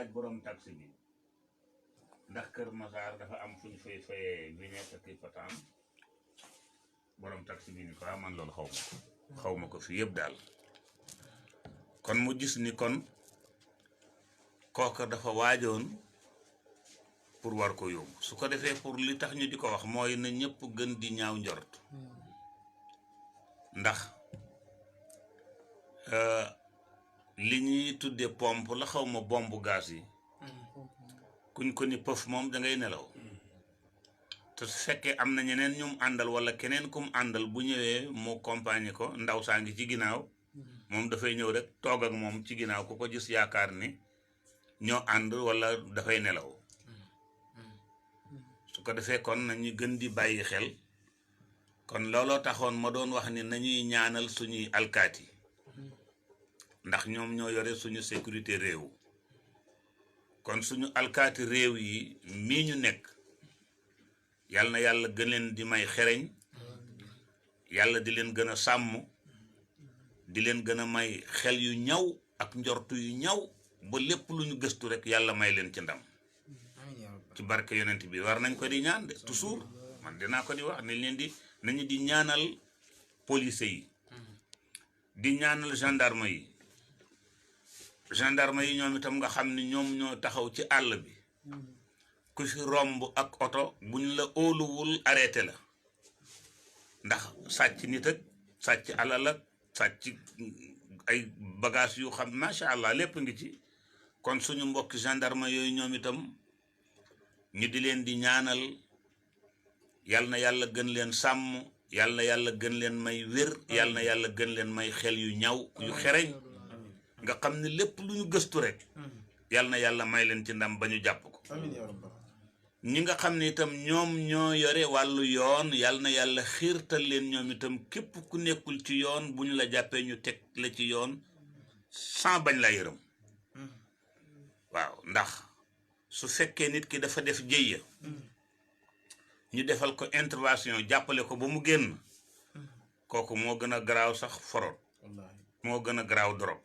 laaj borom taxi bi ndax Kër Massar dafa am fuñ fay fayee vignette ak patente borom taxi bi ni ko man loolu xaw ma ko fi yëpp daal kon mu gis ni kon kooka dafa waajoon pour war ko yóbbu su ko defee pour li tax ñu di ko wax mooy na ñëpp gën di ñaaw njort ndax li ñuy tudde pompe la xaw ma bombu gaz yi kuñ ko ni pëf moom da ngay nelaw te su fekkee am na ñeneen ñum àndal wala keneen kum àndal bu ñëwee mu compagnie ko ndaw saa ngi ci ginnaaw moom dafay ñëw rek toog ak moom ci ginnaaw ku ko gis yaakaar ni ñoo ànd wala dafay nelaw su ko defee kon nañu gën di bàyyi xel kon looloo taxoon ma doon wax ni nañuy ñaanal suñuy alkaati ndax ñoom ñoo yore suñu sécurité réew kon suñu alkaati réew yi mii ñu nekk yàlla na yàlla gën leen di may xereñ yàlla di leen gën a sàmm di leen gën a may xel yu ñaw ak njortu yu ñaw ba lépp lu ñu gëstu rek yàlla may leen ci ndam ci barke yonent bi war nañ ko di ñaan de toujours man dinaa ko di wax ne leen di nañu di ñaanal police yi di ñaanal gendarme yi ñoom itam nga xam ni ñoom ñoo taxaw ci àll bi ku fi romb ak oto buñ la óoluwul arrêté la ndax sàcc nit ak sàcc alal ak sàcc ay bagage yu xam macha allah lépp ngi ci kon suñu mbokki gendarme yooyu ñoom itam ñu di leen di ñaanal yal na yàlla gën leen sàmm yal na yàlla gën leen may wér yal na yàlla gën leen may xel yu ñaw yu xereñ nga xam ne lépp lu ñu gëstu rek yal na yàlla may leen ci ndam ba ñu jàpp ko ñi nga xam ne itam ñoom ñoo yore wàllu yoon yal na yàlla xiirtal leen ñoom itam képp ku nekkul ci yoon bu ñu la jàppee ñu teg la ci yoon sans bañ la yërëm waaw ndax su fekkee nit ki dafa def jëyya ñu defal ko intervention jàppale ko ba mu génn kooku moo gën a garaaw sax forot moo gën a garaaw dorog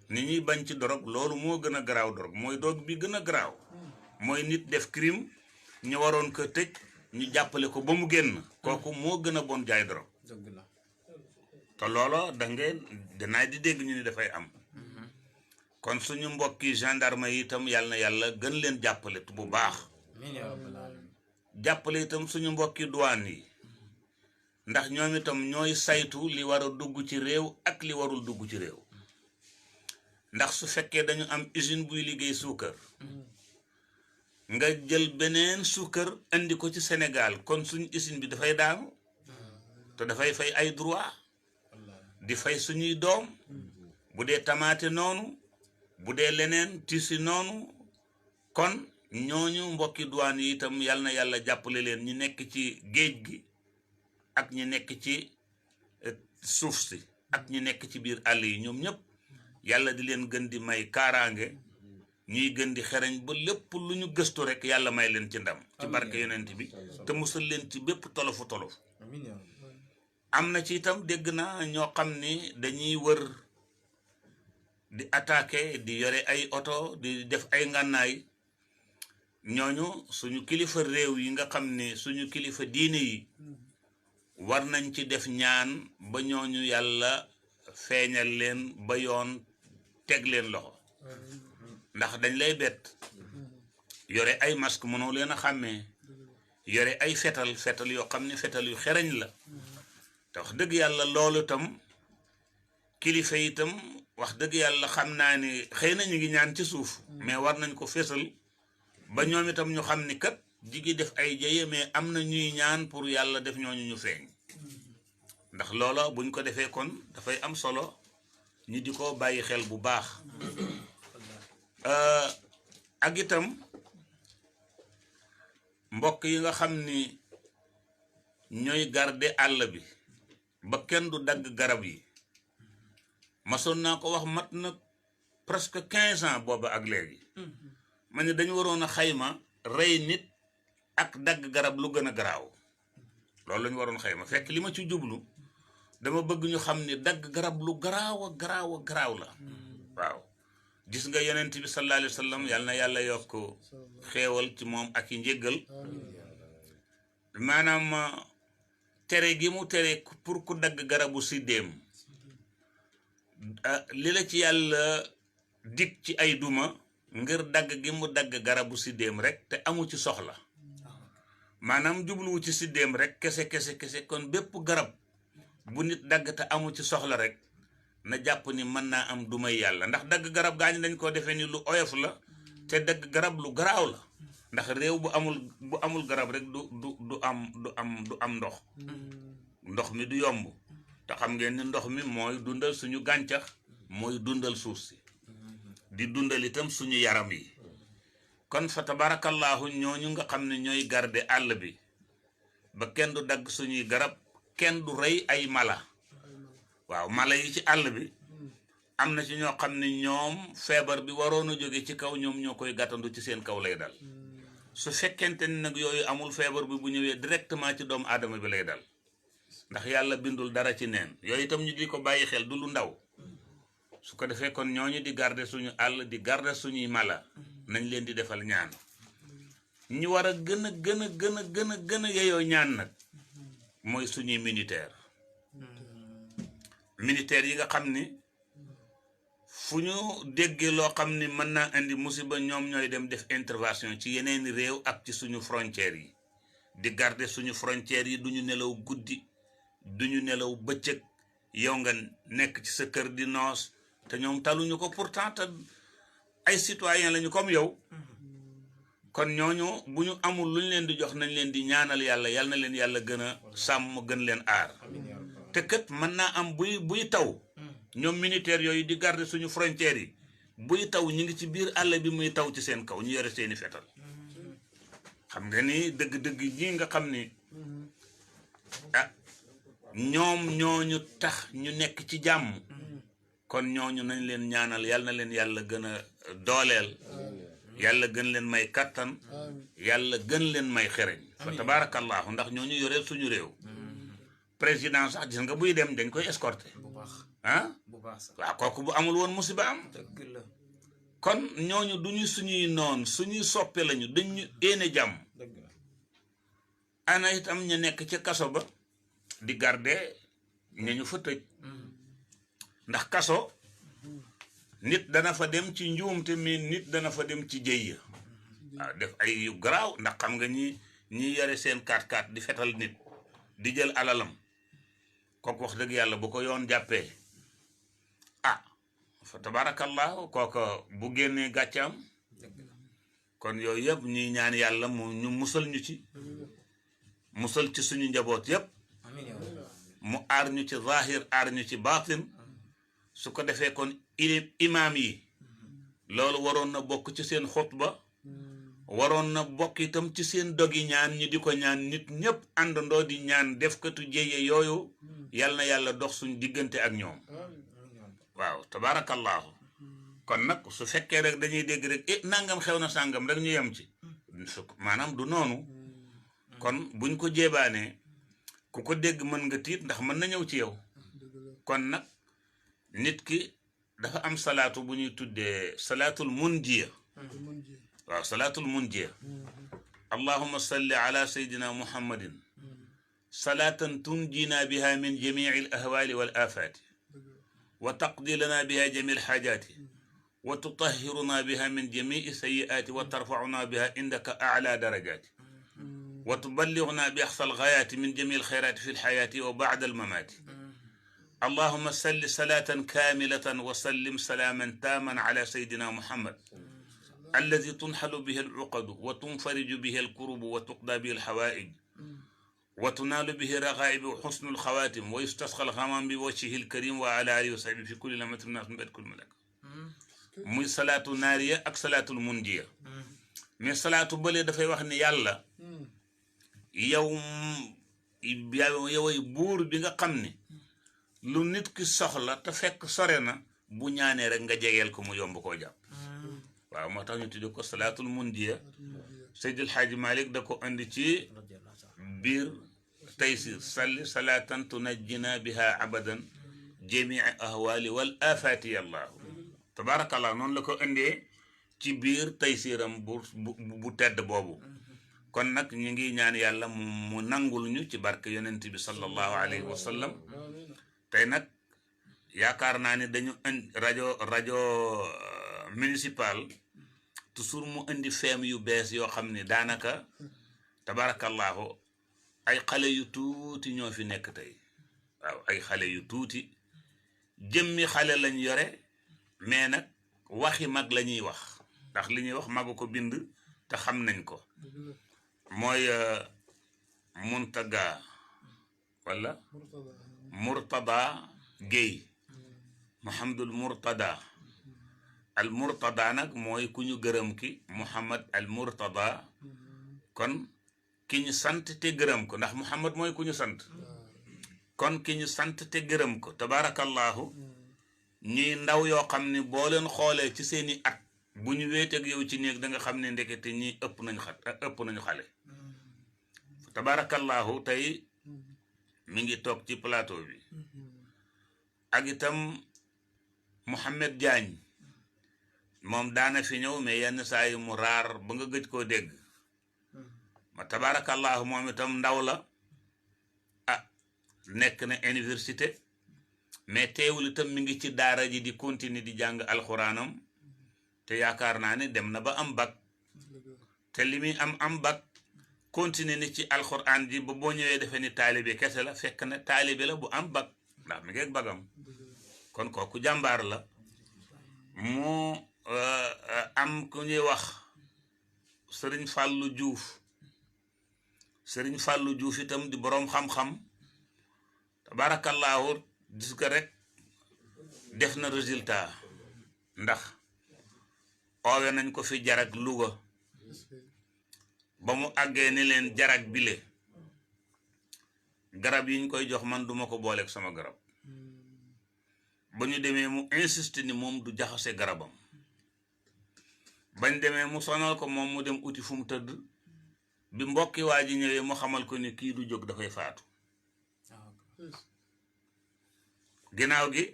ni ñuy bañ ci dorog loolu moo gën a garaaw dorog mooy doog bi gën a garaaw mooy nit def crime ñu waroon ko tëj ñu jàppale ko ba mu génn kooku moo gën a bon jaay dorog te loolo da ngeen dinaay di dégg ñu ni dafay am kon suñu mbokki gendarme yi itam yàlla na yàlla gën leen jàppale bu baax jàppale itam suñu mbokki douane yi ndax ñoom itam ñooy saytu li war a dugg ci réew ak li warul dugg ci réew ndax su fekkee dañu am usine buy liggéey suukar nga jël beneen suukar indi ko ci Sénégal kon suñu usine bi dafay daanu te dafay fay ay droit di fay suñuy doom bu dee tamaate noonu bu dee leneen tisi noonu kon ñooñu mbokki douane yi itam yal na yàlla jàppale leen ñi nekk ci géej gi ak ñi nekk ci suuf si ak ñi nekk ci biir àll yi ñoom ñëpp yàlla di leen gën di may kaaraange ñuy gën di xereñ ba lépp lu ñu gëstu rek yàlla may leen ci ndam ci barke yonent bi te musal leen ci bépp tolofu tolof am na ci itam dégg naa ñoo xam ni dañuy wër di attaquer di yore ay oto di def ay ngànnaay ñooñu suñu kilifa réew yi nga xam ne suñu kilifa diine yi war nañ ci def ñaan ba ñooñu yàlla feeñal leen ba yoon teg leen loxo ndax dañ lay bett yore ay masque mënoo leen a xàmmee yore ay fetal yoo xam ne fetal yu xereñ la te wax dëgg yàlla loolu itam kilifa itam wax dëgg yàlla xam naa ni xëy na ñu ngi ñaan ci suuf mais war nañ ko fésal ba ñoom itam ñu xam ni kat jigi def ay jëye mais am na ñuy ñaan pour yàlla def ñooñu ñu feeñ ndax loola buñ ko defee kon dafay am solo ñi di ko bàyyi xel bu baax ak itam mbokk yi nga xam ni ñooy garder àll bi ba kenn du dagg garab yi masoon naa ko wax mat na presque 15 ans booba ak léegi ma ne dañu waroon a xayma rey nit ak dagg garab lu gën a garaaw loolu la ñu waroon xayma fekk li ma ci jublu dama bëgg ñu xam ni dagg garab lu garaaw a garaaw la waaw gis nga yonent bi sallallahu alayhi wa sallam yal na yàlla yokk xéewal ci moom ak i njéggal maanaam tere gi mu tere pour ku dagg garabu siddéem li la ci yàlla dig ci ay duma ngir dagg gi mu dagg garabu siddéem rek te amu ci soxla maanaam jubluwu ci siddéem rek kese kon bépp garab bu nit dagg te amu ci soxla rek na jàpp ni mën naa am dumay yàlla ndax dagg garab gaañ dañ ko defee ni lu oyof la te dagg garab lu garaaw la ndax réew bu amul garab rek du am ndox mi du yomb te xam ngeen ni ndox mi mooy dundal suñu gàncax mooy dundal suuf si di dundal itam suñu yaram yi kon fa tabarakallahu ñooñu nga xam ne ñooy garder àll bi ba kenn du dagg suñuy garab kenn du rey ay mala waaw mala yi ci àll bi am na ci ñoo xam ne ñoom feebar bi waroon a jóge ci kaw ñoom ñoo koy gàttandu ci seen kaw lay dal su fekkente ni nag yooyu amul feebar bi bu ñëwee directement ci doomu aadama bi lay dal ndax yàlla bindul dara ci neen yooyu itam ñu di ko bàyyi xel du lu ndaw su ko defee kon ñooñu di garder suñu àll di garder suñuy mala nañ leen di defal ñaan ñi war a gën a yeyoo ñaan nag mooy suñuy militaire yi nga xam ni fu ñu déggee loo xam ni mën naa indi musiba ñoom ñooy dem def intervention ci yeneeni réew ak ci suñu frontières yi di garder suñu frontières yi duñu nelaw guddi duñu nelaw bëccëg yow nga nekk ci sa kër di noos te ñoom taluñu ko pourtant te ay citoyen lañu comme yow kon ñooñu bu ñu amul lu ñu leen di jox nañ leen di ñaanal yàlla yal na leen yàlla gën a sàmm gën leen aar te kët mën naa am buy taw ñoom militaires yooyu di garder suñu frontières yi buy taw ñu ngi ci biir àll bi muy taw ci seen kaw ñu yore seeni fetal xam nga ni dëgg-dëgg ñi nga xam ni ñoom ñooñu tax ñu nekk ci jàmm kon ñooñu nañ leen ñaanal yal na leen yàlla gën a dooleel yàlla gën leen may kattan yàlla gën leen may xereñ fa tabarakallahu ndax ñooñu yoreel suñu réew président sax gis nga buy dem dañ koy escorter waaw kooku bu amul woon musiba am kon ñooñu duñu suñuy noon suñuy soppe lañu dañu éene jàmm ana itam ñu nekk ca kaso ba di garder ñañu fa tëj ndax kaso nit dana fa dem ci njuumte mi nit dana fa dem ci jëyya waaw def ay yu garaaw ndax xam nga ñi yore seen 4x4 di fetal nit di jël alalam kooku wax dëgg yàlla bu ko yoon jàppee fa tabarakallahu kooku bu génnee gàccaam kon yooyu yëpp ñuy ñaan yàlla mu ñu musal ñu ci musal ci suñu njaboot yëpp mu aar ñu ci zahir aar ñu ci baatin su ko defee kon imaam yi loolu waroon na bokk ci seen xutba waroon na bokk itam ci seen dogi ñaan ñu di ko ñaan nit ñëpp àndandoo di ñaan defkatu jéye yooyu yal na yàlla dox suñu diggante ak ñoom waaw tabarakallahu kon nag su fekkee rek dañuy dégg rek nangam xew na sàngam rek ñu yem ci maanaam du noonu kon buñ ko jéebaanee ku ko dégg mën nga tiit ndax mën na ñëw ci yow kon nag nit ki dafa am salaatu bu ñuy tuddee salaatul munjiya waaw salaatul munjiya allahumma salli ala sayyidina muhammadin salaatan tunjina biha min jamii al ahwali wal afati wa taqdi lana biha jamii al xaajaati wa tutahhiruna biha min jamii sayyi'aati wa tarfa'una biha indaka a'la darajaati wa tuballighuna bi aqsa al ghaayati min jamii al khayraati fi al hayaati wa ba'da al mamaati اللهم صل صلاة كاملة وسلم سلاما تاما على سيدنا محمد الذي تنحل به العقد وتنفرج به الكرب وتقضى به الحوائج وتنال به رغائب وحسن الخواتم ويستسقى الغمام بوجهه الكريم وعلى آله وصحبه في كل لمحة من بعد كل ملك muy salaatu naariya ak salaatul munjiya mais salaatu bële dafay wax ni yàlla yoway buur bi nga xam ne lu nit ki soxla te fekk sore na bu ñaanee rek nga jegeel ko mu yomb koo jàpp waaw moo tax ñu tudde ko salaatul munjiya Seydil Haaji Malik da ko andi ci biir taysir salli salaatan tunajjina biha abadan jamii ahwali wal afati allahu tabarakallah noonu la ko indee ci biir taysiram bu tedd boobu kon nag ñu ngi ñaan yàlla mu nangul ñu ci barke yonent bi sallallahu alayhi wa sallam tey nag yaakaar naa ni dañu rajo municipal toujours mu indi feem yu bees yoo xam ni daanaka tabarakallahu ay xale yu tuuti ñoo fi nekk tey waaw ay xale yu tuuti jëmmi xale lañ yore mais nag waxi mag la ñuy wax ndax li ñuy wax magu ko bind te xam nañ ko mooy Muntaga wala Murtada Gueye Muhammadul Murtada al Murtada nag mooy ku ñu gërëm ki Muhammad al Murtada kon ki ñu sant te gërëm ko ndax Muhammad mooy ku ñu sant kon ki ñu sant te gërëm ko tabarakallahu ñuy ndaw yoo xam ne boo leen xoolee ci seeni at bu ñu wéeteeg yow ci néeg da nga xam ne ndekete ñi ëpp nañu xale tabarakallahu tey mi ngi toog ci plateau bi ak itam Mouhamed Diagne moom daana fi ñëw mais yenn saa yi mu raar ba nga gëj koo dégg ma tabarakallahu moom itam ndaw la nekk na université mais teewul itam mi ngi ci daara ji di continuer di jàng alxuraanam te yaakaar naa ne dem na ba am bac te li muy am bac continuer ni ci alxuraan ji ba boo ñëwee defe ni taalibe kese la fekk na taalibe la bu am bac ndax mi ngi ak bagam kon kooku jàmbaar la mu am ku ñuy wax Sëriñ Fàllu Juuf itam di boroom xam-xam tabarakallahu gis ko rek def na résultat ndax oowe nañ ko fi jarag Louga ba mu àggee ni leen jarag bile garab yi ñu koy jox man duma ko booleeg sama garab ba ñu demee mu insiste ni moom du jaxase garabam bañ demee mu sonal ko moom mu dem uti fu mu tëdd bi mbokki waa ji ñëwee mu xamal ko ni kii du jóg dafay faatu ginnaaw gi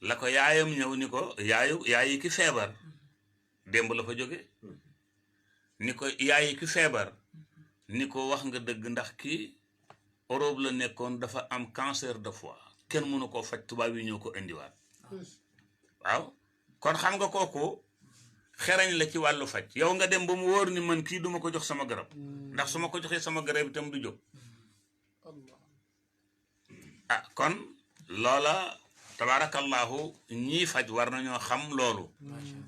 la ko yaayam ñëw ni ko yaayi ki feebar démb la fa jóge ni ko yaayi ki feebar ni ko wax nga dëgg ndax kii Europe la nekkoon dafa am cancer de foie kenn mënu koo faj tubaab yi ñoo ko indiwaat waaw kon xam nga kooku xerañ la ci wàllu faj yow nga dem ba mu wóor ni man kii duma ko jox sama garab ndax su ma ko joxee sama garab itam du jóg kon loola tabarakallahu ñii faj war nañoo xam loolu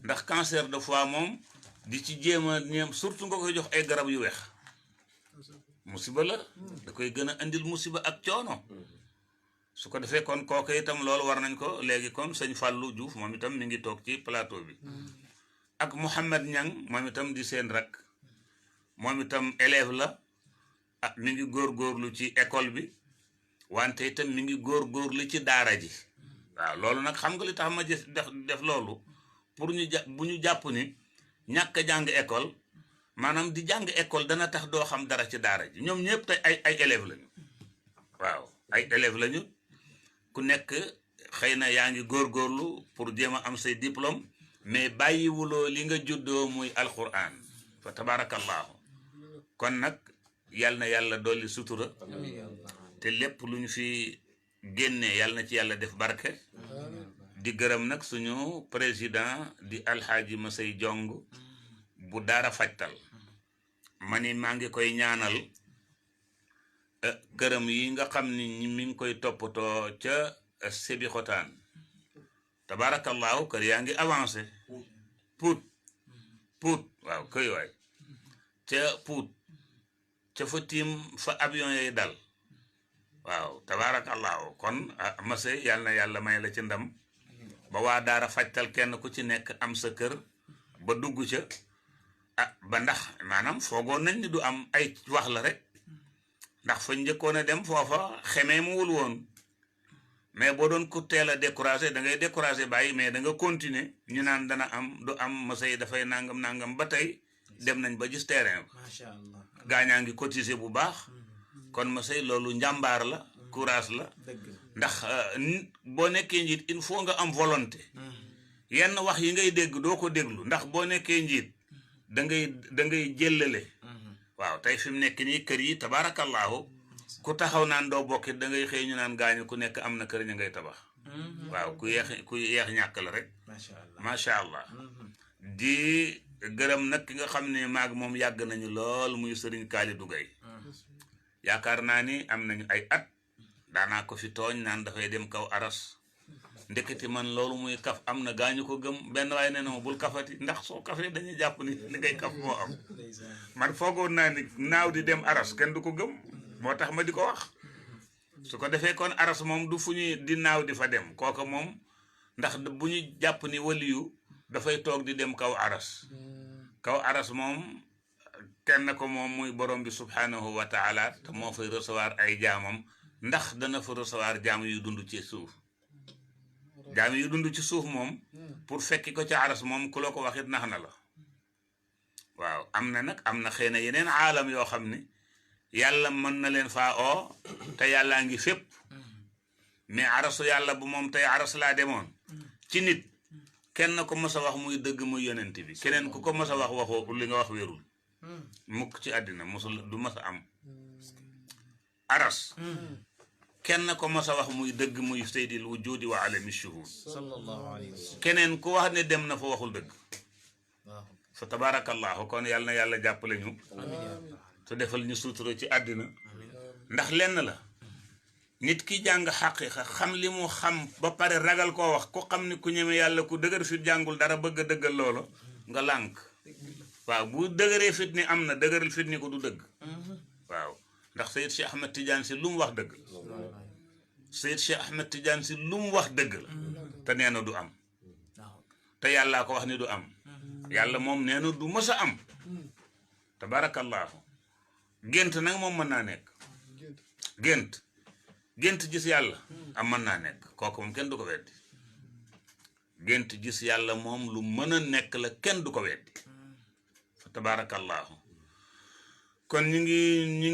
ndax cancer de foie moom di ci jéem a ñeem surtout nga koy jox ay garab yu weex musiba la da koy gën a andil musiba ak coono su ko defee kon kooku itam loolu war nañ ko léegi comme sëñ Fallou Diouf moom itam mi ngi toog ci plateau bi ak Mouhamed Niang moom itam di seen rak moom itam élève la mi ngi góorgóorlu ci école bi wante itam mi ngi góorgóorlu ci daara ji waaw loolu nag xam nga li tax ma def loolu pour bu ñu jàpp ni ñàkk a jàng école maanaam di jàng école dana tax doo xam dara ci daara ji ñoom ñëpp tey ay élèves lañu waaw ay élèves lañu ku nekk xëy na yaa ngi góorgóorlu pour jéem a am say diplôme mais bàyyiwuloo li nga juddoo muy alquran fa tabarakallahu kon nag yal na yàlla dolli sutura te lépp lu ñu fi génnee yal na ci yàlla def barke di gërëm nag suñu président di alxaaji Masey Jong bu daara fajtal ma ni maa ngi koy ñaanal këram yi nga xam ni mi ngi koy toppatoo ca Sébi Xotaan tabarakallahu kër yaa ngi avancé puut waaw këy waay ca puut ca fa tiim fa avion yay dal waaw tabarakallahu kon Masey yàlla na yàlla may la ci ndam ba waa daara fajtal kenn ku ci nekk am sa kër ba dugg ca ba ndax maanaam foogoon nañ ni du am ay wax la rek ndax fa njëkkoon a dem foofa xemee mu wul woon mais boo doon ku teel a découragé da ngay découragé bàyyi mais da nga continuer ñu naan dana am du am Masey dafay nangam ba tey dem nañ ba gis terrain ba macha allah gaañaa ngi cotiser bu baax kon Masey loolu njàmbaar la courage la ndax boo nekkee njiit il faut nga am volonté yenn wax yi ngay dégg doo ko déglu ndax boo nekkee njiit da ngay jëllale waaw tey fi mu nekk nii kër yi tabaarakallaahu ku taxaw naan doo bokkit da ngay xëy ñu naan gaañu ku nekk am na kër ña ngay tabax waaw ku yeex ñàkk la rek macha allah di gërëm nag ki nga xam ne maag moom yàgg nañu lool muy Sëriñ Kalidou Gaye yaakaar naa ni am nañu ay at daanaa ko fi tooñ naan dafay dem kaw aras ndeketi man loolu muy kaf am na gaañu ko gëm benn waaye nee na ma bul kafati ndax soo kafee dañuy jàpp ni li ngay kaf moo am man foogoon naa ni naaw di dem aras kenn du ko gëm moo tax ma di ko wax su ko defee kon aras moom du fu ñuy di naaw di fa dem kooka moom ndax bu ñu jàpp ni waliyu dafay toog di dem kaw aras moom kenn ko moom muy borom bi subhanahu wa taala te moo fay recevoir ay jaamam ndax dana fa recevoir jaam yu dund ci suuf jaam yu dund ci suuf moom pour fekki ko ci aras moom ku la ko waxit nax na la waaw am na nag am na xëy na yeneen aalam yoo xam ni yàlla mën na leen faa oo te yàllaa ngi fépp mais arasu yàlla bu moom tey aras laa demoon ci nit kenn ko mës a wax muy dëgg muy yonent bi keneen ku ko mës a wax waxoo li nga wax wérul mukk ci àddina mosul du mës a am aras kenn ko mës a wax muy dëgg muy seydil wujudi wa alami shuhud keneen ku wax ne dem na fa waxul dëgg fa tabarakallahu kon yàlla na yàlla jàppale ñu te defal ñu sutura ci àddina ndax lenn la nit ki jàng xaqiqa xam li mu xam ba pare ragal koo wax ku xam ni ku ñeme yàlla ku dëgër fit jàngul dara bëgg a dëggal loolu nga lànk waaw bu dëgëree fit ni am na dëgëral fit ni ko du dëgg waaw ndax Seyd Cheikh Ahmed Tidiane si lu mu wax dëgg la Seyd Cheikh Ahmed Tidiane si lu mu wax dëgg la te nee na du am te yàllaa ko wax ni du am yàlla moom nee na du mës a am tabarakallahu gént nag moom mën naa nekk gént gis yàlla am mën naa nekk kooku moom kenn du ko weddi gént gis yàlla moom lu mën a nekk la kenn du ko weddi fa tabarakallahu kon ñu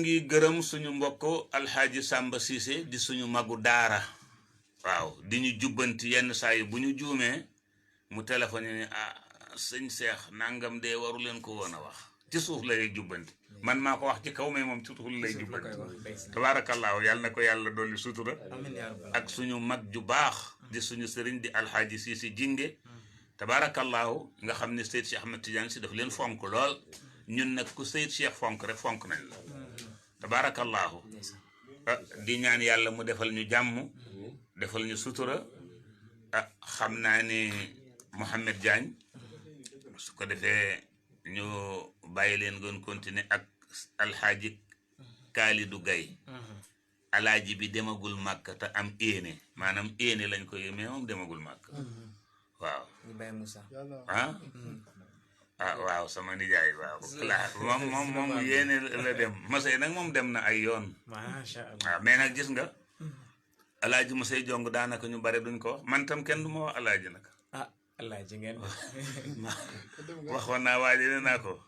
ngi gërëm suñu mbokk alxaaji Samba Cissé di suñu magu daara waaw di ñu jubbanti yenn saa yi bu ñu juumee mu téléphoné ni sëñ Seex nangam de waru leen ko woon a wax ci suuf lay jubbanti man maa ko wax ci kaw mais moom ci suuf lay jubbanti tabaarakallaahu yàlla na ko yàlla dolli sutura ak suñu mag ju baax di suñu sëriñ di alxaaji Cissé jinge tabaarakallaahu nga xam ne Seyd Cheikh Ahmed Tidiane si daf leen fonk lool ñun nag ku Seyd Cheikh fonk rek fonk nañ la tabaarakallaahu di ñaan yàlla mu defal ñu jàmm defal ñu sutura xam naa ni Mouhamed Diagne su ko defee ñu bàyyi leen ngeen continuer ak alxaaji Kalidou Gaye alaaji bi demagul màkk te am éene maanaam éene lañ ko mais moom demagul màkk waaw waaw sama nijaay waaw moom yéene la dem Masey nag moom dem na ay yoon waaw mais nag gis nga alaaji Masey jong daanaka ñu bare duñ ko wax man tam kenn du ma wax alaaji nag alaaji ngeen waxoon naa waaye nee naa ko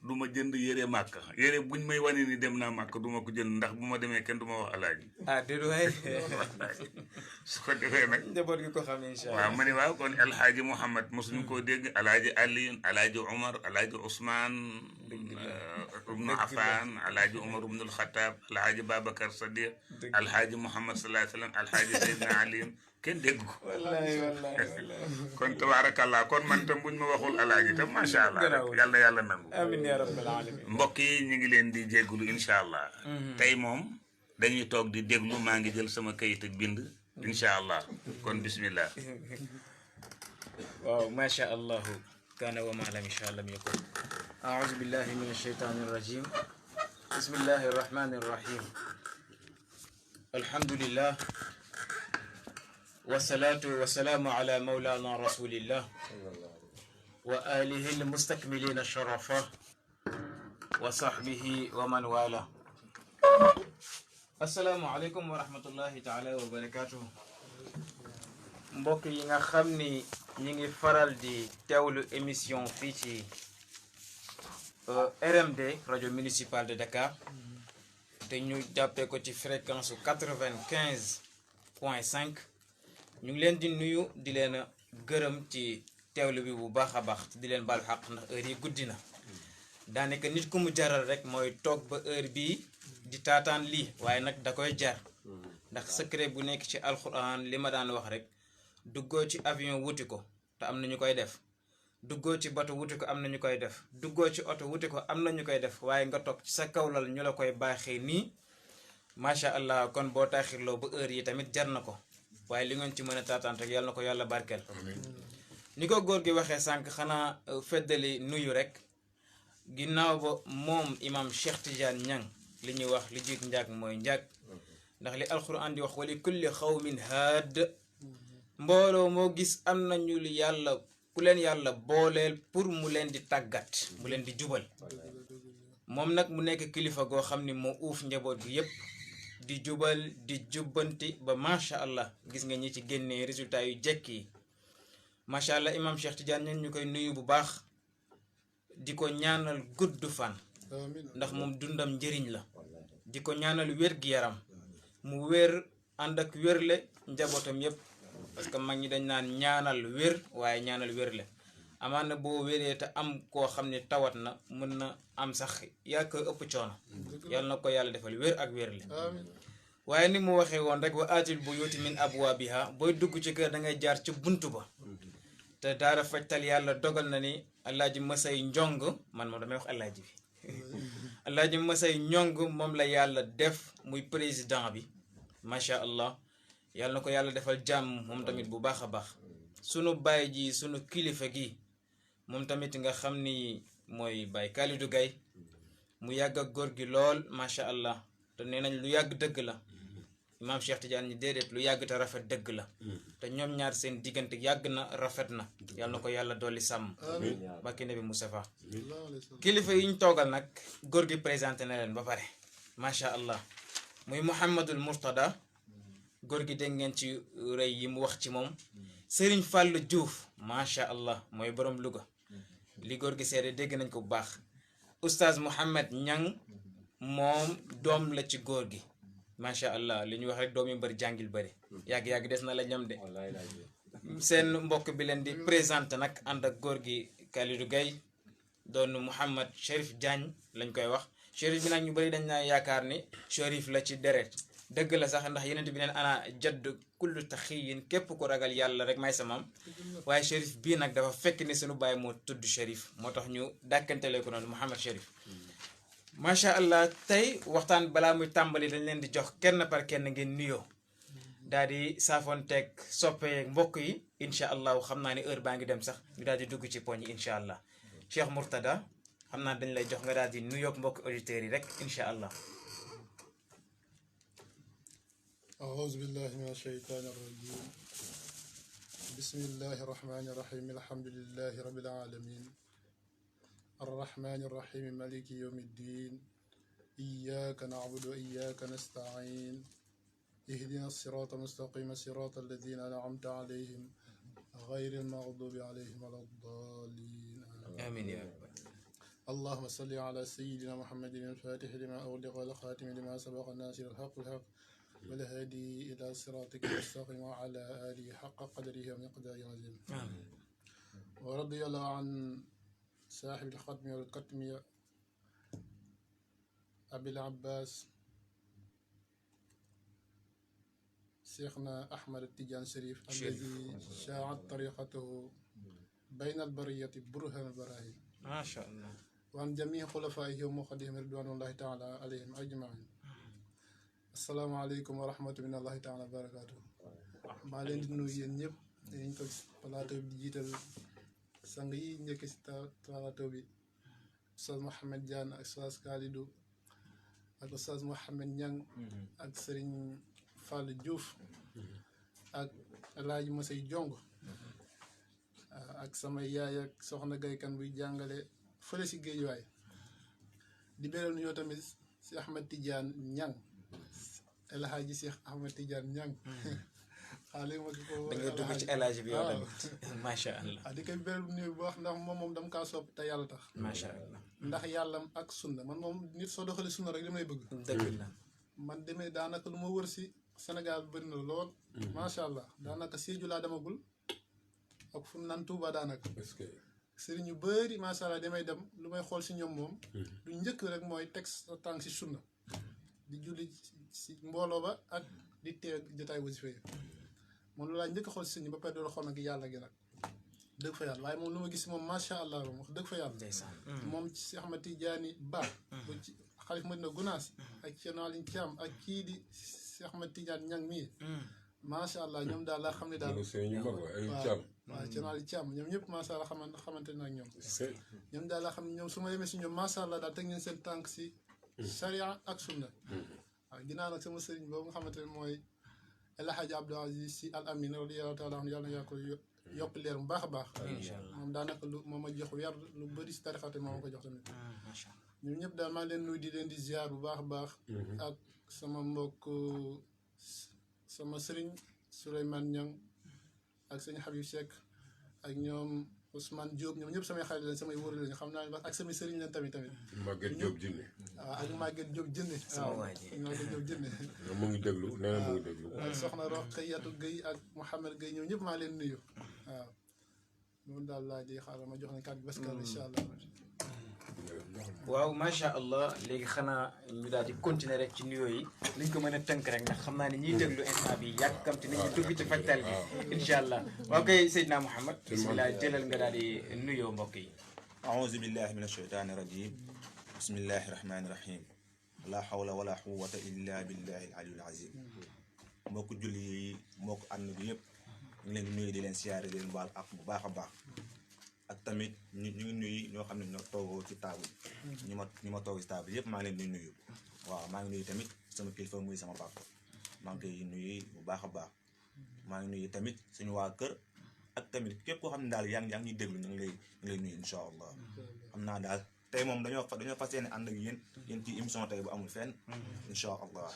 du ma jënd yére màkk yére buñ may wane ni dem naa màkk du ma ko jënd ndax bu ma demee kenn du ma wax alaaji déedéet waay su ko defee nag njaboot gi ko xam incha allah waaw ma ne waaw kon alhaaji Mouhamad mosuñu koo dégg alaaji Aliyun alaaji Omar alaaji Ousmane ibnu Affan alaaji Omar ibnul Xataab alhaaji Babacar Sadiq alhaaji Mouhamad sallallahu alayhi wa sallam alhaaji Seydina Aliyun kenn dégg ko wallahi kon tabaarakallah kon man tam buñ ma waxul alaaji tam macha allah yàlla na yàlla nangu amiin yaa rabbal alamin mbokk yi ñu ngi leen di jéggulu incha allah tey moom dañuy toog di déglu maa ngi jël sama kayit ak bind incha allah kon bismillah waaw macha allah kaana wa maa lam yashaa lam yakun a'uuzu billahi min ash-shaytaani rajim bismillahi rahmani rahim alhamdulillah والصلاة والسلام على مولانا رسول الله وآله المستكملين الشرفة وصحبه ومن والاه السلام عليكم ورحمة الله تعالى وبركاته mbokk yi nga xam ni ñi ngi faral di teewlu émission fii ci RMD rajo municipal de Dakar te ñu jàppee ko ci fréquence 95.5 ñu ngi leen di nuyu di leen gërëm ci teewlu bi bu baax a baax di leen baal xaq ndax heure yi guddi na daanaka nit ku mu jaral rek mooy toog ba heure bii di taataan lii waaye nag da koy jar ndax secret bu nekk ci alxuraan li ma daan wax rek duggoo ci avion wuti ko te am na ñu koy def duggoo ci bato wuti ko am na ñu koy def duggoo ci oto wuti ko am na ñu koy def waaye nga toog ci sa kawlal ñu la koy baaxee nii macha allah kon boo taaxirloo ba heure yi tamit jar na ko waaye li ngeen ci mën a taataan rek yàlla na ko yàlla barkeel ni ko góor gi waxee sànq xanaa feddali nuyu rek ginnaaw ba moom imam Cheikh Tidiane Niang li ñuy wax li jiit njaag mooy njaag ndax li alquran di wax wali kulli xawmin haad mbooloo moo gis am nañu li yàlla ku leen yàlla booleel pour mu leen di tàggat mu leen di jubal moom nag mu nekk kilifa goo xam ni moo uuf njaboot gi yépp di jubal di jubbanti ba macha allah gis nga ñi ci génnee résultat yu jekk yi macha allah imam Cheikh Tidiane ñun ñu koy nuyu bu baax di ko ñaanal gudd fan ndax moom dundam njëriñ la di ko ñaanal wér-gi-yaram mu wér ànd ak wérle njabootam yépp parce que mag ñi dañ naan ñaanal wér waaye ñaanal wérle amaan na boo wéree te am koo xam ne tawat na mën na am sax yaa koy ëpp coono yàlla na ko yàlla defal wér ak wérle waaye ni mu waxee woon rek wa aatil buyuuti min abwaabiha booy dugg ci kër da ngay jaar ci buntu ba te daara fajtal yàlla dogal na ni Alaaji Masay Njong man moom damay wax Alaaji bi Alaaji Masay Njong moom la yàlla def muy président bi macha allah yàlla na ko yàlla defal jàmm moom tamit bu baax a baax sunu baay ji sunu kilifa gi moom tamit nga xam ni mooy Baay Kalidou Gaye mu yàgg ak góor gi lool macha allah te nee nañ lu yàgg dëgg la imaam Cheikh Tidiane ñi déedéet lu yàgg te rafet dëgg la te ñoom ñaar seen diggante yàgg na rafet na yàlla na ko yàlla dolli sàmm bakki nabi Moustapha kilifa yi ñu toogal nag góor gi présenté na leen ba pare macha allah muy Mouhamadul Mourtada góor gi dégg ngeen ci rëy yi mu wax ci moom Serigne Fallou Diouf macha allah mooy borom Louga li góor gi seede dégg nañ ko bu baax oustaz Mouhamed Niang moom doom la ci góor gi macha allah li ñu wax rek doom yu bëri jàngil bëri yàgg-yàgg des na la ñam de seen mbokk bi leen di présenté nag ànd ak góor gi Kalidou Gaye doon Mouhamed Cherif Diagne lañ koy wax Cherif bi nag ñu bëri dañ naa yaakaar ni Cherif la ci deret dëgg la sax ndax yeneen bi neen ana jadd kullu taxiyin képp ku ragal yàlla rek may sa maam waaye Cherif bii nag dafa fekk ni sunu baay moo tudd Cherif moo tax ñu dàkkantele ko noonu Mouhamed Cherif macha allah tey waxtaan balaa muy tàmbali dañ leen di jox kenn par kenn ngeen nuyoo daal di saafoonteeg soppeek mbokk yi incha allahu xam naa ni heure baa ngi dem sax ñu daal di dugg ci poñ yi incha allah Cheikh Mourtada xam naa dañ lay jox nga daal di nuyoog mbokk auditeurs yi rek incha allah. أعوذ بالله من الشيطان الرجيم بسم الله الرحمن الرحيم الحمد لله رب العالمين الرحمن الرحيم مالك يوم الدين إياك نعبد وإياك نستعين اهدنا الصراط المستقيم صراط الذين أنعمت عليهم غير المغضوب عليهم ولا الضالين آمين يا رب. اللهم صل على سيدنا محمد الفاتح لما أغلق والخاتم لما سبق الناصر الحق بالحق والهادي إلى صراطك المستقيم وعلى آله حق قدره ومقداره العظيم ورضي الله عن صاحب الختم والكتم أبي العباس شيخنا أحمد التيجان شريف الذي شاعت طريقته بين البرية برهان البراهين ما شاء الله وعن جميع خلفائه ومقدمهم رضوان الله تعالى عليهم أجمعين. السلام عليكم ورحمة الله تعالى وبركاته. maa leen di nuyu yéen ñëpp dañ ko plateau bi jiital sang yi njëkk si plateau bi Oustaz Mouhamed Diane ak Oustaz Kalidou ak Oustaz Mouhamed Niang ak Serigne Fall Diouf ak Alaaji Masay Jong ak sama yaay ak soxna gaykan buy jàngale fële si Géejuwaay di beral nuyoo tamit si Ahmed Tidiane Niang El Hadji Cheikh Ahmed Tidiane Niang xaale ma ko da nga dugg ci El Hadji bi yow tamit macha allah di koy beral nuyu bu baax ndax moom dama kaa sopp te yàlla tax macha allah ndax yàllam ak sunna man moom nit soo doxalee sunna rek damay bëgg dëgg la man demee daanaka lu ma wër si Sénégal bëri na lool macha allah daanaka Sédhiou laa demagul ak fu mu naan Touba daanaka est-ce que sëriñ yu bëri macha allah damay dem lu may xool si ñoom moom lu njëkk rek mooy teg sa tànk si sunna di julli si mbooloo ba ak di teew jotaay wasifa yi moom loolu laa njëkk a xool si sëriñ ba pare doon xool nag yàlla gi nag dëgg fa yàlla waaye moom lu ma gis moom macha allah moom wax dëgg fa yàlla moom ci Ahmad Tidiane Ba ba ci xalif Madina Gunaas ak Thierno Aline Thiam ak kii di si Ahmad Tidiane Ñang mii macha allah ñoom daal laa xam ne daal ñu mag la ay càmm waaw Thierno Aline Thiam ñoom ñëpp macha allah xamante na ak ñoom ñoom daal laa xam ne ñoom su ma demee si ñoom macha allah daal teg nañ seen tànk si charia ak sunna waaw ginnaaw nag sama sëriñ boobu nga xamante ne mooy El Hadj Abdou Aziz Sy Al Amin radiyallahu taala anhu yàlla na yaa ko yokk leer bu baax a baax moom daanaka lu moo ma jox weer lu bëri si tarixate moo ma ko jox tamit ñoom ñëpp daal maa ngi leen nuyu di leen di ziar bu baax a baax ak sama mbokk sama sëriñ Souleymane Niang ak sëñ Habib Seck ak ñoom Ousmane Diop ñoom ñëpp samay xarit lañ samay wóor lañ xam naa ne ak samay sëriñ lañ tamit Maguette Diop Jinne waaw ak Maguette Diop Jinne waaw Maguette Diop Jinne mu ngi déglu nee na mu ngi déglu ak soxna Roqayatu Gueye ak Mouhamed Gueye ñoom ñëpp maa leen nuyu waaw loolu daal laa di xaaral ma jox nañ kàddu baskal incha allah waaw macha allah léegi xanaa ñu daal di continuer rek ci nuyoo yi liñ ko mën a tënk rek ndax xam naa ne ñiy déglu instant bi yàkkamti nañu dugg ci fajtal gi incha allah waaw kay Seydina Mouhamed bisimilah jëlal nga daal di nuyoo mbokk yi أعوذ بالله من الشيطان الرجيم بسم الله الرحمن الرحيم لا حول ولا قوة إلا بالله العلي العظيم mbokk julli yi mbokk ànd bi yëpp ñu ngi leen di nuyu di leen siyaare di leen baal ak bu baax a baax ak tamit ñu ngi nuyu ñoo xam ne ñoo toogoo ci table ñi ma toog ci table yëpp maa ngi leen di nuyu waaw maa ngi nuyu tamit sama kilifa muy sama papa maa ngi koy nuyu bu baax a baax maa ngi nuyu tamit suñu waa kër ak tamit képp koo xam ne daal yaa ngi ñuy déglu ñu ngi lay nuyu incha allah xam naa daal tey moom dañoo fas yéene ànd ak yéen ci émission tey bu amul fenn incha allah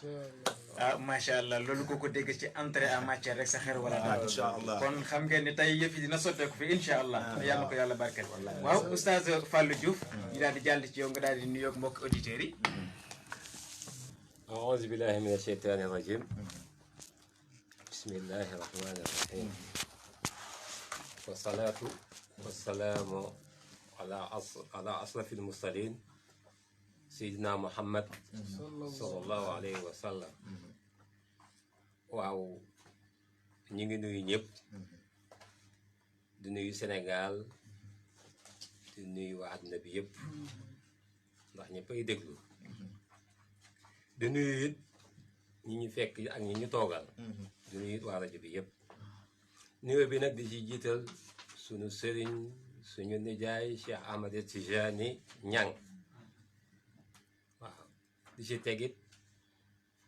ah macha allah loolu ko dégg ci entrée en matière rek sa xer wala daal incha allah kon xam ngeen ne tey yëf yi dina sotteeku fi incha allah yàlla na ko yàlla barkeel waaw oustaz Fallou Diouf ñu daal di jàll ci yow nga daal di nuyoog mbokk auditeurs yi أعوذ بالله من الشيطان الرجيم بسم الله الرحمن الرحيم والصلاة والسلام على أشرف المرسلين سيدنا محمد صلى الله عليه وسلم waaw ñu ngi nuyu ñëpp di nuyu Sénégal di nuyu waa àdduna bi yëpp ndax ñëppay déglu di nuyu it ñi ñu fekk ak ñi ñu toogal di nuyu it waa rajo bi yëpp nuyoo bi nag di ci jiital suñu sëriñ suñu nijaay Cheikh Ahmad Tijani Ñang waaw di ci tegit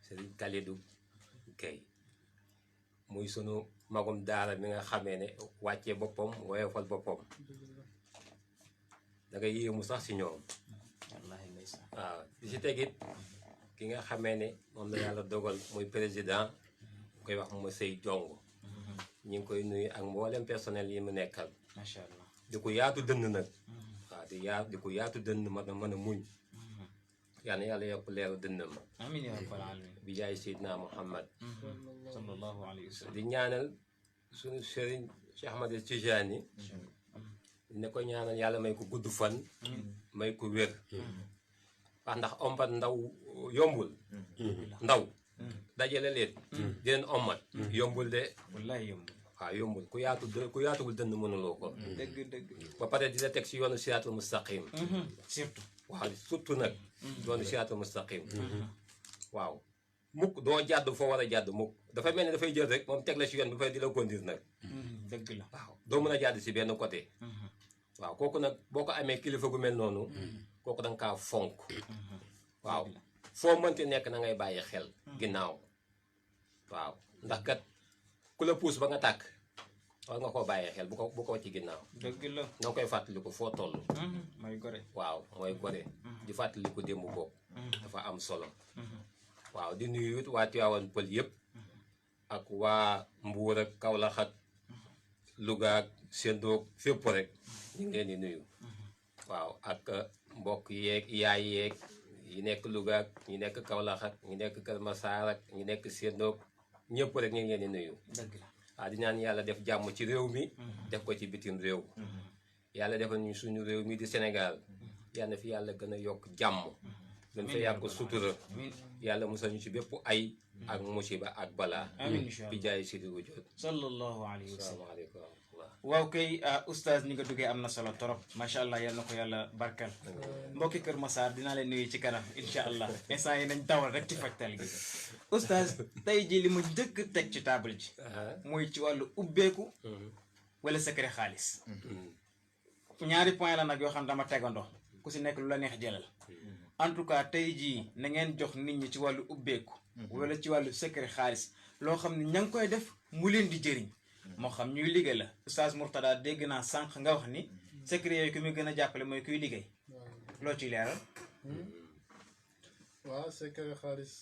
sëriñ Kalidou Gueye muy sunu magum daara mi nga xamee ne wàccee boppam woyofal boppam da nga yéemu sax si ñoom waaw di ci tegit ki nga xamee ne moom la yàlla dogal muy président koy wax mu Sey Jong ñu ngi koy nuyu ak mboolem personnel yi mu nekkal macha allah di ko yaatu dënn nag waaw di ko yaatu dënn mën a muñ yal na yàlla yokk leeru dënnam amiin yaa rabbal alamin bi jaay Seydina Muhammad sallallahu alayhi wa sallam di ñaanal suñu sëriñ Cheikh Ahmad Tijani ne ko ñaanal yàlla may ko gudd fan may ko wér wax ndax ombat ndaw yombul ndaw dajale leen di leen ommat yombul de wallahi yombul waaw yombul ku yaatuwul dënn mënuloo ko dëgg ba pare di la teg si yoonu siraatul mustaqim surtout waaw surtout nag yoonu siraatul mustaqim waaw mukk doo jàdd foo war a jàdd mukk dafa mel ni dafay jël rek moom teg la si yoon bi fay di la conduire nag dëgg la waaw doo mën a jàdd si benn côté waaw kooku nag boo ko amee kilifa gu mel noonu kooku da nga kaa fonk waaw foo mënti nekk na ngay bàyyi xel ginnaaw waaw ndax kat ku la puus ba nga tàkk war nga koo bàyyi xel bu ko ci ginnaaw dëgg la nga koy fàttaliku foo toll mooy gore waaw mooy gore di fàttaliku démb boobu dafa am solo waaw di nuyu it waa Tivaouane Pël yëpp ak waa Mbuur ak Kaolack ak Louga ak Sendoo fépp rek ñu ngi leen di nuyu waaw ak mbokk yeeg yaay yeeg yi nekk Louga ak ñi nekk Kaolack ak ñi nekk Kër Massar ak ñi nekk Sendoo ñëpp rek ñu ngi leen di nuyu dëgg la di ñaan yàlla def jàmm ci réew mi def ko ci bitim réew yàlla defal ñu suñu réew mi di Sénégal yal na fi yàlla gën a yokk jàmm gën fa yàgg sutura yàlla musal ñu ci bépp ay ak musiba ak balaa bi jaay si di wujud sallallahu alayhi wa sallam. asalaamaaleykum wa rahmatullah. waaw kay oustaz ni nga duggee am na solo trop macha allah yal na ko yàlla barkal mbokki Kër Massar dinaa leen nuyu ci kanam incha allah instant yi nañ dawal rek ci fajtal gi oustaz tey ji li mu njëkk teg ci table ji mooy ci wàllu ubbeeku wala secret xaalis ñaari point la nag yoo xam dama tegandoo ku si nekk lu la neex jëlal en tout cas tey jii na ngeen jox nit ñi ci wàllu ubbeeku wala ci wàllu secret xaalis loo xam ne ña ngi koy def mu leen di jëriñ moo xam ñuy liggéey la oustaz Mourtada dégg naa sànq nga wax ni secret yooyu ku muy gën a jàppale mooy kuy liggéey loo ciy leeral. waaw secret xaalis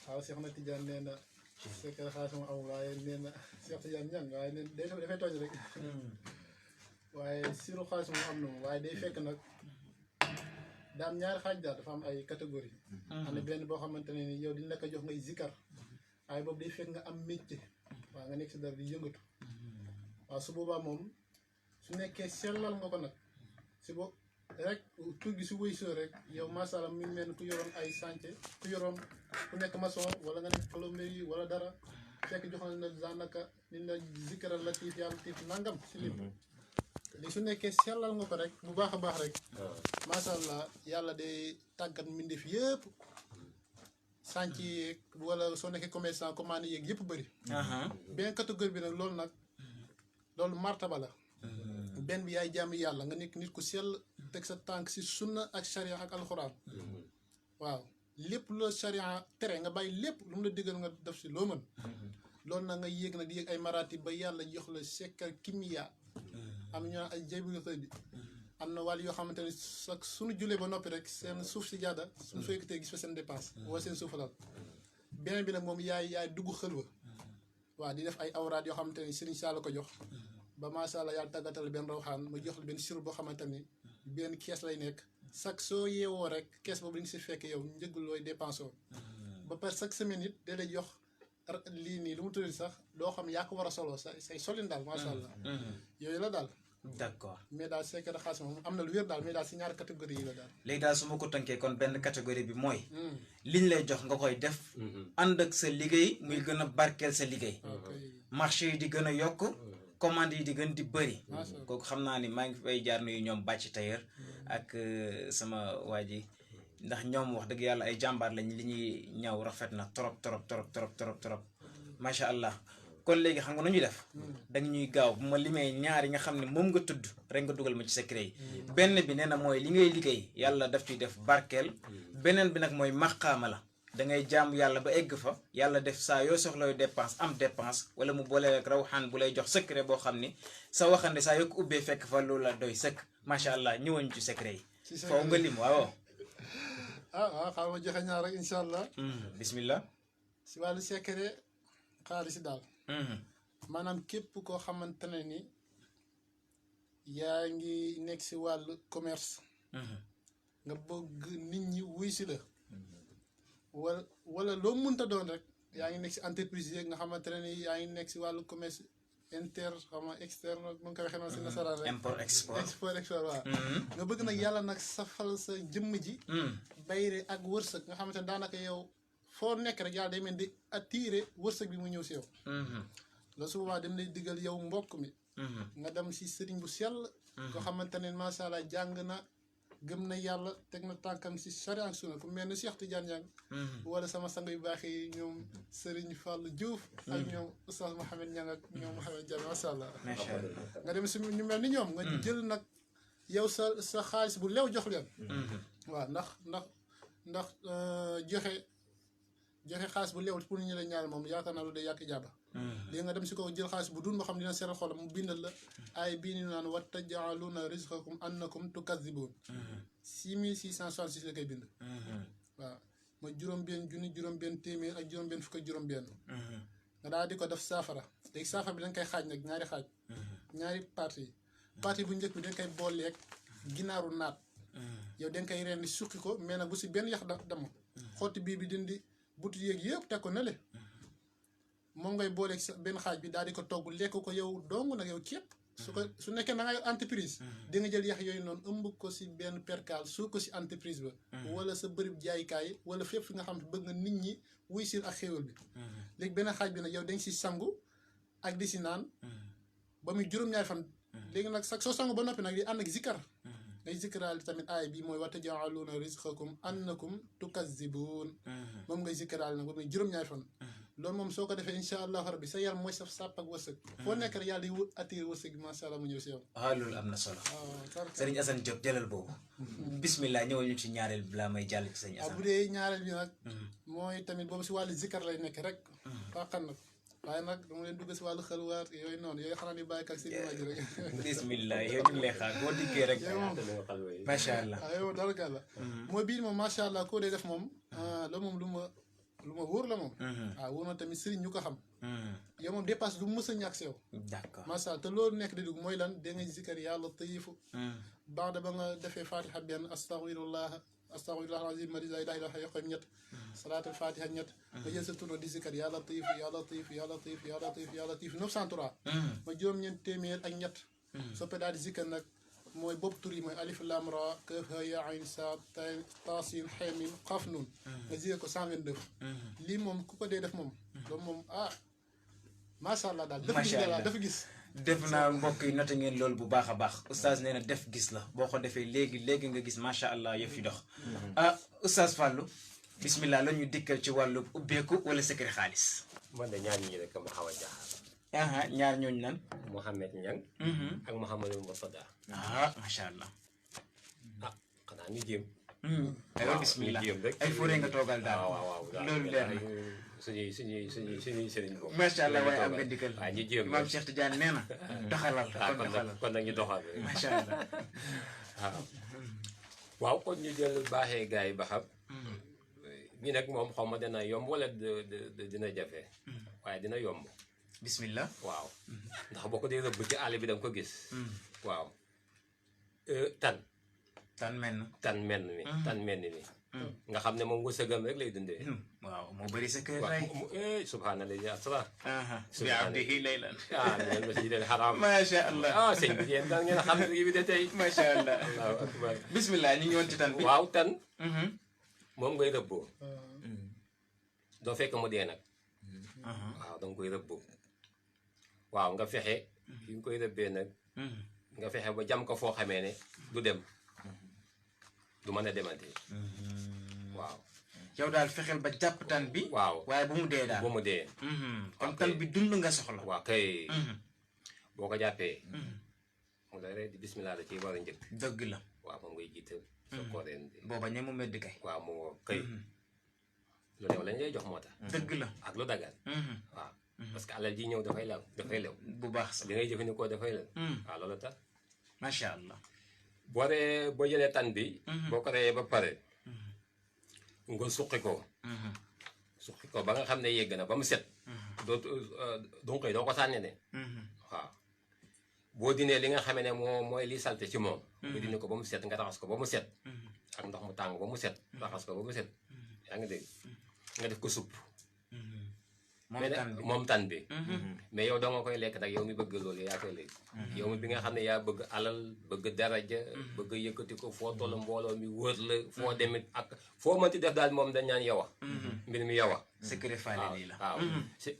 waaw Cheikh na Tidiane nee na secret xaalis moom amul waaye nee na Cheikh Tidiane ñang waaye nee dafay tooñ rek waaye siru xaalis moom am na moom waaye day fekk nag daam ñaari xaaj daal dafa am ay catégorie am na benn boo xamante ne ni yow dina la ko jox ngay zikkar waaye boobu day fekk nga am métier waaw nga nekk si dara di yëngatu waaw su boobaa moom su nekkee sellal nga ko nag si bo rek tur gi si wëy soo rek yow macha allah mi ngi mel ni ku yoroon ay chantier ku yoroon ku nekk maçon wala nga nekk plomberie wala dara fekk joxoon na daanaka ni la zikkaral latif yàlla latif nangam si lim li su nekkee sellal nga ko rek bu baax a baax rek macha allah yàlla day tàggat mbindeef yëpp chantier yeeg wala soo nekkee commerçant commande yeeg yëpp bëri benn catégorie bi nag loolu martaba la benn bi yaay jàmm yàlla nga nekk nit ku sell teg sa tànk si sunna ak sharia ak alxuraan waaw lépp loo sharia tere nga bàyyi lépp lu mu la digal nga def si loo mën loolu nag nga yéeg nag di yéeg ay maraati ba yàlla jox la sekkar kimia am ñu naan ay jaybiru bi am na wàll yoo xamante ne sax suñu julee ba noppi rek seen suuf si jaada suñu fekkatee gis fa seen dépense wala seen suufa daal beneen bi nag moom yaay dugg xëlwa waaw di def ay awraat yoo xamante ne Serigne Sall ko jox ba macha allah yàlla tàggatal benn rawxaan ma jox la benn sir boo xamante ni benn kees lay nekk chaque soo yeewoo rek kees boobu dañ si fekk yow njëg looy dépensé ba pare chaque semaine it da lay jox lii nii lu mu tudd sax loo xam yaa ko war a solo say solin daal macha allah yooyu la daal d'accord mais daal secret xaalis moom am na lu wér daal mais daal si ñaari catégorie yi la daal léegi daal su ma ko tënkee kon benn catégorie bi mooy liñ lay jox nga koy def ànd ak sa liggéey muy gën a barkeel sa liggéey marché yi di gën a yokk commande yi di gën di bëri kooku xam naa ni maa ngi fay jaar nuyu ñoom bàcc tailleur ak sama waa ji ndax ñoom wax dëgg yàlla ay jàmbaar lañ li ñuy ñaw rafet na trop trop trop trop trop trop macha allah kon léegi xam nga nu ñuy def danga ñuy gaaw bu ma limee ñaar yi nga xam ne moom nga tudd rek nga dugal ma ci secret yi benn bi nee na mooy li ngay liggéey yàlla daf ciy def barkeel beneen bi nag mooy maqaama la da ngay jaamu yàlla ba egg fa yàlla def saa yoo soxlay dépense am dépense wala mu boole rek rawxaan bu lay jox secret boo xam ni sa waxande saa yoo ko ubbee fekk fa loolu la doy sëkk macha allah ñëwoon ci secret yi foofu nga lim waaw waaw xaaral ma joxe ñaar rek incha allah bismillah si wàllu secret xaalis daal maanaam képp koo xamante ne ni yaa ngi nekk si wàllu commerce nga bëgg nit ñi wuy si la wala loo mënta doon rek yaa ngi nekk si entreprise yeeg nga xamante ne ni yaa ngi nekk si wàllu commerce inter xam nga externe nu nga ko waxee noonu si nasaraan rek import export waaw nga bëgg nag yàlla nag safal sa jëmm ji bayre ak wërsëg nga xamante ne daanaka yow foo nekk rek yàlla day mel di attiré wërsëg bi mu ñëw si yow loolu su boobaa dem lay diggal yow mbokk mi nga dem si sëriñ bu sell koo xamante ne macha allah jàng na gëm na yàlla teg na tànkam si charia ak sunna ku mel ni Cheikh Tidiane Niang wala sama sang yu baax yi ñoom Serigne Fallou Diouf ak ñoom Oustaz Mouhamed Niang ak ñoom Mouhamed Diallo macha allah nga dem si ñu mel ni ñoom nga jël nag yow sa xaalis bu leew jox leen waaw ndax joxe xaalis bu leew pour ñu la ñaar moom yaakaar naa lu day yàq jàba léegi nga dem si ko jël xaalis bu dun boo xam dina seeral xolam mu bindal la ay bii ni naan wa taj'aluuna rizqakum annakum tukazzibuun 6666 la koy bind waaw mooy juróom-benn junni juróom-benn téeméer ak juróom-benn fukk ak juróom-benn nga daal di ko def saafara léegi saafara bi dañ koy xaaj nag ñaari xaaj ñaari partie bu njëkk bi dañ koy booleeg ginaaru naat yow dañ koy rendi suqi ko mais nag bu si benn yax dama xotti bii bi dindi butu yéeg yëpp teg ko ne le moom ngay booleeg sa benn xaaj bi daal di ko togg lekk ko yow dong nag yow képp su nekkee da nga yor entreprise di nga jël yax yooyu noonu ëmb ko si benn percal suuf ko si entreprise ba wala sa bërëb jaaykaay wala fépp fi nga xam ne bëgg nga nit ñi wuy sil ak xéwal bi léegi benn xaaj bi nag yow dañ si sangu ak di si naan ba muy juróom-ñaari fan léegi nag sax soo sangu ba noppi nag di ànd ak zikkar ngay zikkaraal tamit aay bi mooy wa taj'aluuna rizqakum annakum tukazzibuun moom ngay zikkaraal nag ba muy juróom-ñaari fan loolu moom soo ko defee incha allahu rabbi sa yaram mooy saf sàpp ak wërsëg foo nekk rek yàlla yi attiré wërsëg bi macha allah mu ñëw si yow loolu am na solo Serigne Assane Diop jëlal boobu bismillah ñëwal ñu ci ñaareel bi laa may jàll ci Serigne Assane bu dee ñaareel bi nag mooy tamit boobu si wàllu zikkar lay nekk rek faqan nag waaye nag dama leen dugg si wàllu xelwaat yooyu noonu yooyu xanaa di bàyyi ak seen waaj rek bismillah yow ñu ngi lay xaar boo dikkee rek macha allah yow dara la mooy bii moom macha allah koo dee def moom loolu moom lu ma wóor la moom waaw wóor na tamit sëriñ ñu ko xam yow moom dépasse du mës a ñàkk si yow d'accord macha allah te loolu nekk di dugg mooy lan da ngay zikkar yàlla tëyifu baax ba nga defee fatiha benn astaghfirullah azim ma la ilaha illa huwa yoqoym ñett salaatul fatiha ñett nga jël sa turno di zikkar yàlla tëyifu yàlla tëyifu yàlla tëyifu yàlla tëyifu yàlla tëyifu 903 ma juróom-ñeent téeméer ak ñett soppe daal di zikkar nag mooy bopp tur yi mooy alif lam ra kaf ha ya ayn saad taasin xeemim xaf nun nga zikkar ko 129 lii moom ku ko dee def moom loolu moom macha allah daal dafa gis def naa mbokk yi noté ngeen loolu bu baax a baax oustaz nee na def gis la boo ko defee léegi nga gis macha allah yëf yi dox oustaz Fallou bismillah la ñu dikkal ci wàllu ubbeeku wala secret xaalis man de ñaar ñi rek ma xaw a jaaxal ñaar ñooñu nan Mouhamed Niang ak Mouhamadou Mourtada macha allah xanaa ñu jéem aywa bismillah ay fure nga toogal daal waaw loolu leer na suñuy sëriñ boobu macha allah waaye am nga dikkal waaw ñu jéem maam Cheikh Tidiane nee na doxalal kon nag ñu doxal macha allah waaw kon ñu jël baaxee gars yi ba xam bi nag moom xaw ma dina yomb wala dina jafe waaye dina yomb bismillah waaw ndax boo ko dee rëbb ci àll bi da nga ko gis waaw tan menn mi nga xam ne moom wërsëgam rek lay dundee waaw moo bëri sa kër rek subhanallah ya asra bi abdihi laylan ngeen masjidil haram macha allah sëñ bi yéen da ngeen xam ne bi de tey macha allah allahu akbar bismillah ñu ngi woon ci tan bi waaw tan moom ngay rëbboo doo fekk mu dee nag waaw danga koy rëbboo waaw nga fexe fi nga koy rëbbee nag nga fexe ba jam ko foo xamee ne du dem du mën a demante waaw yow daal fexeel ba jàpp tan bi waaw waaye bu mu dee daal bu mu dee comme tan bi dund nga soxla waaw kay boo ko jàppee mu lay rek di bismillah la ci war a njëkk dëgg la waaw moom ngay jiital sa kooreen bi booba ñe mu medd kay waaw mu kay lu leew lañ lay jox moo tax dëgg la ak lu dagal waaw parce que alal ji ñëw dafay lew bu baax sax li ngay jëfandikoo dafay lew waaw loolu tax macha allah boo jëlee tan bi boo ko reyee ba pare nga suqi ko ba nga xam ne yegg na ba mu set doo ko sànni ne waaw boo dinee li nga xamee ne mooy li salte ci moom nga dindi ko ba mu set nga raxas ko ba mu set ak ndox mu tàng ba mu set raxas ko ba mu set yaa ngi dégg nga def ko supp moom tan bi mais yow doo nga koy lekk nag yow mi bëgg loolu yaa koy lekk yow mi bi nga xam ne yaa bëgg alal bëgg daraja bëgg yëkkati ko foo toll mbooloo mi wër la foo demit ak foo mënti def daal moom dañ naan yowa mbir mi yowa secret faale nii la waaw si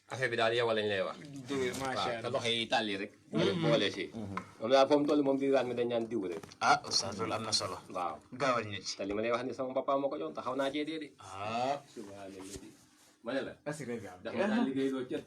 affaire bi daal yowa lañ lay wax macha allah te loxo yi tàlli rek boole si moom daal foo mu toll moom di raat mi dañ naan diw rek oustaz loolu am na solo waaw gaawal ñu ci te li ma lay wax ni sama papa moo ko jox te xaw naa cee dee de subhanallah ma ne la dafa daan liggéey loo cet